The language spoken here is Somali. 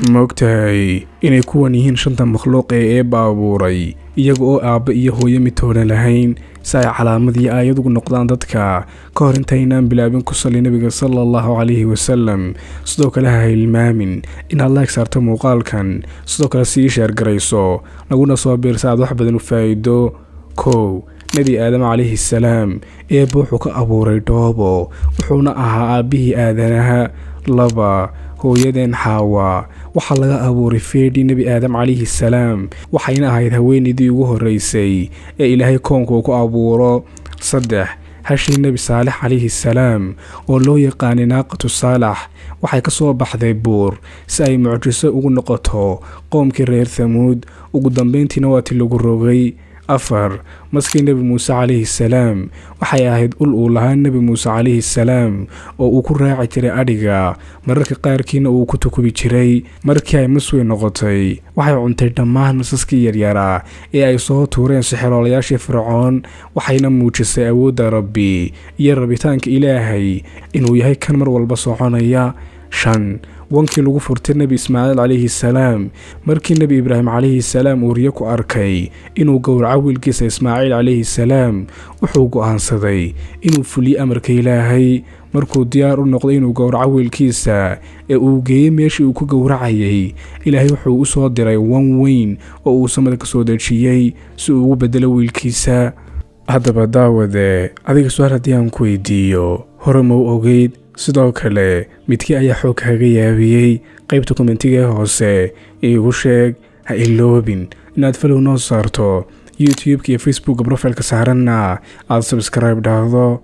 Ma ogtahay inay kuwan yihiin shanta makhluuq ee Eebba abuuray, iyaga oo aabba iyo hooyo midtoona lahayn, si ay calaamad iyo aayad ugu noqdaan dadka? Ka hor intaynaan bilaabin, ku salli Nabiga sala Allahu calayhi wasalam. Sidoo kale ha hilmaamin inaad like saarto muuqaalkan, sidoo kale sii share garayso, naguna soo biirsa aad wax badan u faa'iido. 1, Nebi Aadam calayhi salaam. Eebba wuxuu ka abuuray dhoobo, wuxuuna ahaa aabbihii aadanaha. 2, hooyadeen Xaawa waxaa laga abuuray feedhii Nebi Aadam calayhi salaam, waxayna ahayd haweenaydii ugu horreysay ee Ilaahay koonka uu ku abuuro. 3, hashii Nebi Saalex calayhi salaam oo loo yaqaanay Naaqatu Saalax waxay ka soo baxday buur si ay mucjiso ugu noqoto qoomkii reer Thamuud. Ugu dambeyntiina waa ti lagu rogay. 4, maskii Nebi Muuse calayhi salaam waxay ahayd ul uu lahaa Nebi Muuse calayhi salaam oo uu ku raaci jiray adhiga, mararka qaarkiina uu ku tukubi jiray. Markii ay mas weyn noqotay, waxay cuntay dhammaan masaskii yaryaraa ee ay soo tuureen sixiroolayaashii Fircoon, waxayna muujisay awoodda Rabbi iyo rabitaanka Ilaahay inuu yahay kan mar walba soconaya. 5, wankii lagu furtay Nebi Ismaaciil calayhi salaam. Markii Nebi Ibraahim calayhi salaam uu riyo ku arkay inuu gowraco wiilkiisa Ismaaciil calayhi salaam, wuxuu go'aansaday inuu fuliyo amarka Ilaahay. Markuu diyaar u noqday inuu gowraco wiilkiisa ee uu geeyey meeshii uu ku gowracayay, Ilaahay wuxuu u soo diray wan weyn oo uu samada ka soo dejiyey si uu ugu bedelo wiilkiisa. Haddaba daawade, adiga su-aal haddii aan ku weydiiyo, hore ma u ogeyd? Sidoo kale midkii ayaa xoog kaga yaabiyey? Qaybta comment-iga ee hoose iigu sheeg. Ha iloobin inaad follow noo saarto YouTube-ka iyo Facebooka profile-ka saaranna aad subscribe dhahdo.